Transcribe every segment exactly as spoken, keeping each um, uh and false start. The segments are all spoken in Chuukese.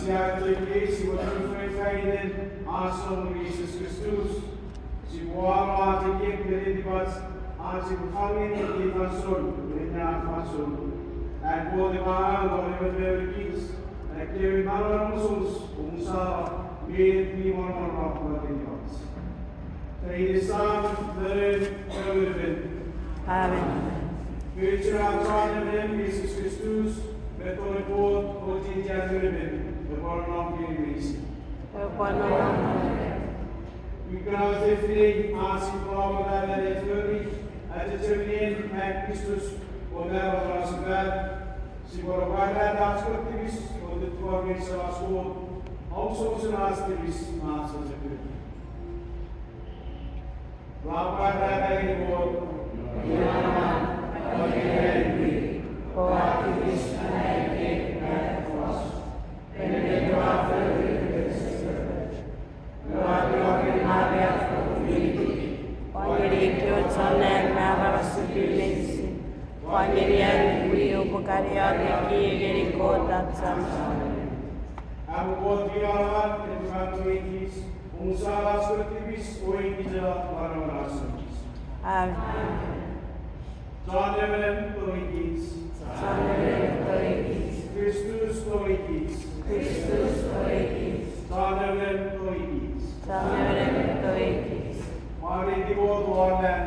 Sia tongei sipwe tongeni feinfeino ach Samon Jises Kristus. Sipwe wano ach ekiek me netipach, ach sipwe fangeni ei fansoun me ena fansoun. An Kot epwe angang won emon me emon kich, ekkewe manaman omusomus, omusano, me mi monomon non pwapwa tenioch. Fan iten Sam, Noun, me Ngun mi Fel. Amen. Mwichen ach Chon Amanau Jises Kristus, me tong an Kot, o chiechi ach Ngun mi Fel, epwe nonnom remi meinisin. Epwe nonnom. Ika ese fini, ach sipwe nonnom ren ach fori, ach chechemeni an Kristus, o mano ren ach sipwe, sipwe pwarata ach kot tipis, o tutuan ngeni Semach Kot, omusomusen ach tipis, ach sipwe. Ua ngeni ekkewe chon nang me aramas meinisin. Ua ngeni ai pwii upwe kan iotek ngeni Kot ach Samon. Amo Kot mi manaman, epwe kan tongei kich, omusano ach kot tipis, o ekieki ach manaman ach tipis. Amen. Chon Amanau tongei kich. Chon Amanau tongei kich. Kristus tongei kich. Kristus tongei kich. Chon Amanau tongei kich. Chon Amanau tongei kich. Mwareiti Kot won nang.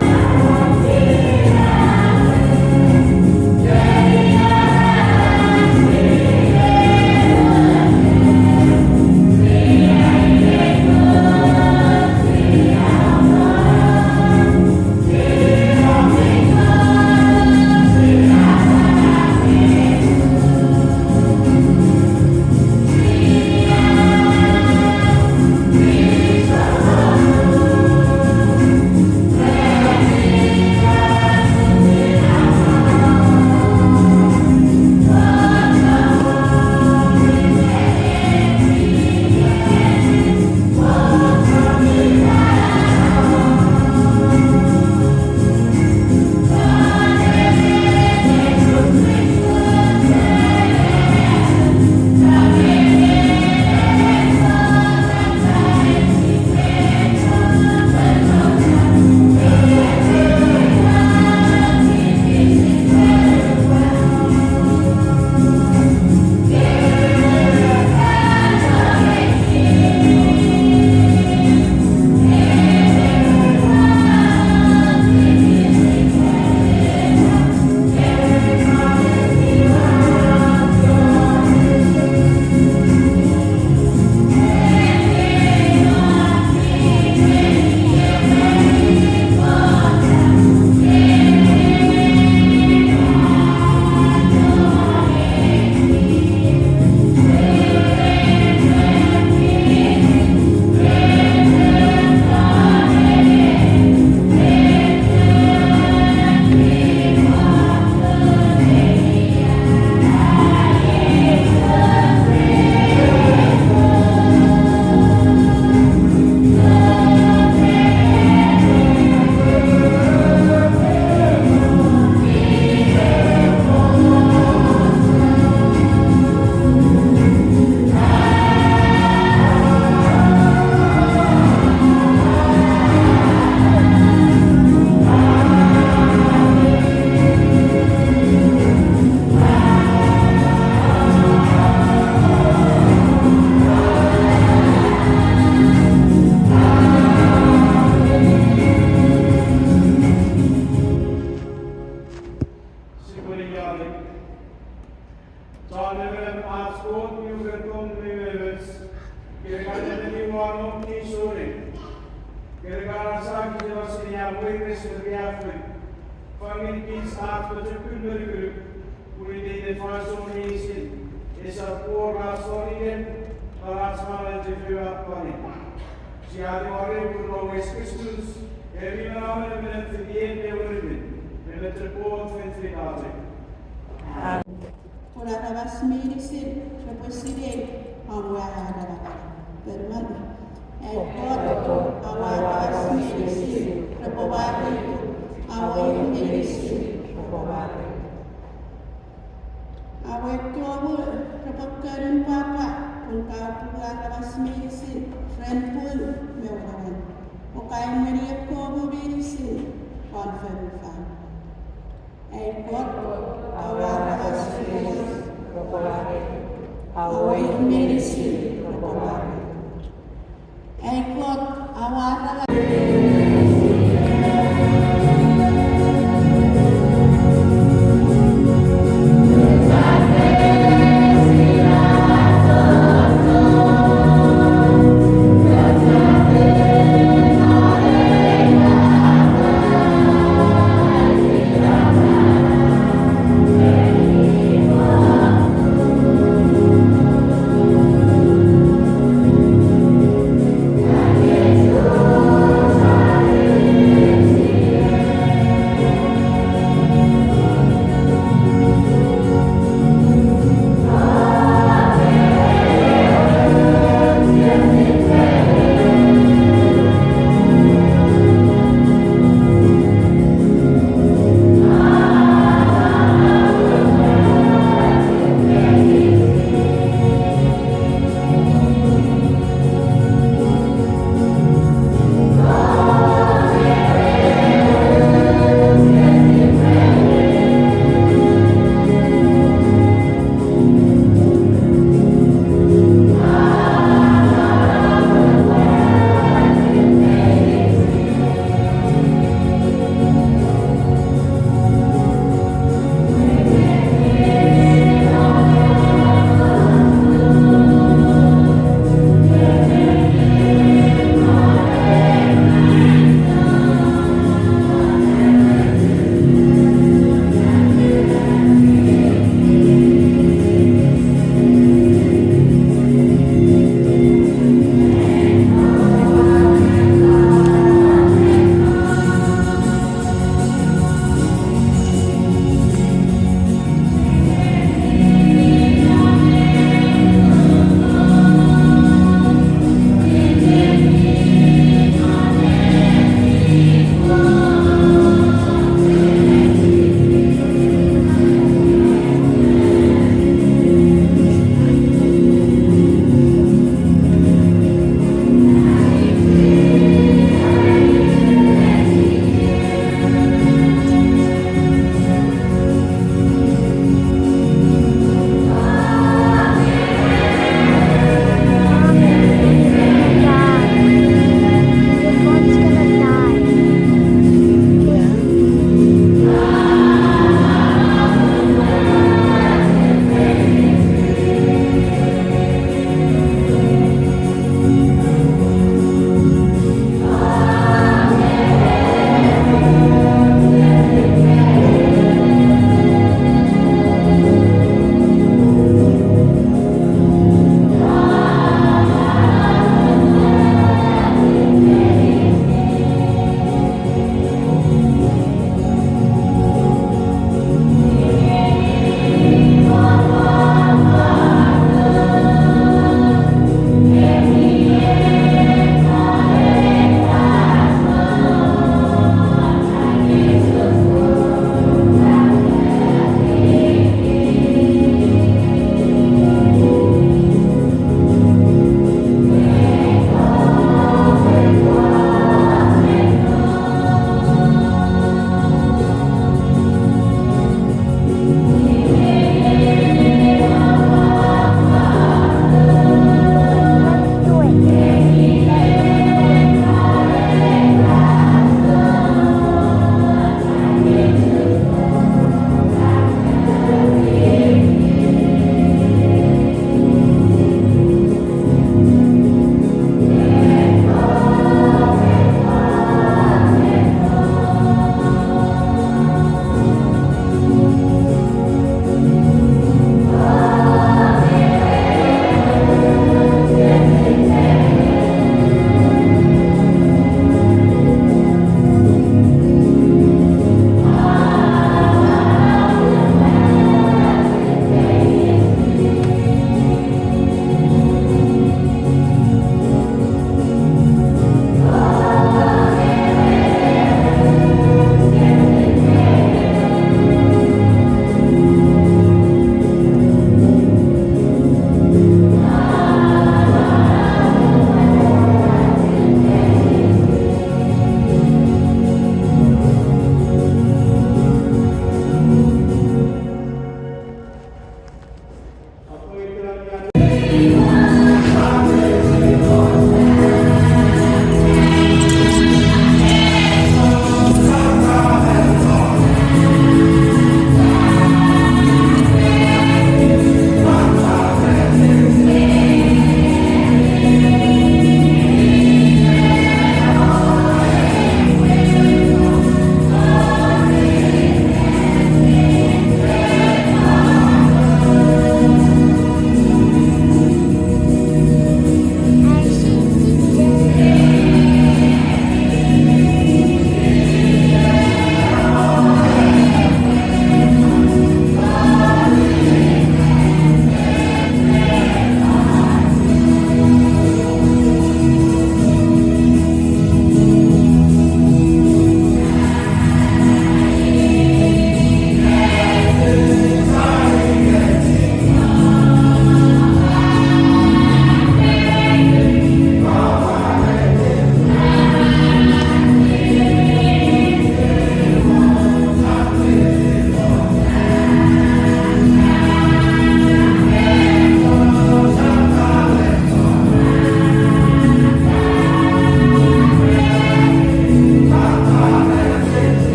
Sipwe iotek. Chon Amanau ach Kot mi uren tong me umoumoch, kene kan emeni won om mi souneng. Kene kan asakich ewe sinei a weires me riaffou. Fangeni kich ach pochokun me nukunuk, pun iteiten fansoun meinisin, esap wor ach toriken, non ach manau chefewa pwani. Sia tingorei pun Jises Kristus, ewe mi manaman me nefinen ewe Ngun mi Fel, ewe chok Kot fen feinfeino chok. Pun aramas meinisin repwe sinei om ua amanau. Pun mani, ai Kot, aua aramas meinisin repwe wari, aua ir meinisin repwe wari. Aua ekkewe mu repwe konun pwapwa, Pun ka apungu aramas meinisin ren pung me wenewen, o ka emweni ekkewe meinisin won fonufan. Ai Kot, aua aramas meinisin repwe war, aua ir meinisin repwe war. Ai Kot, aua aramas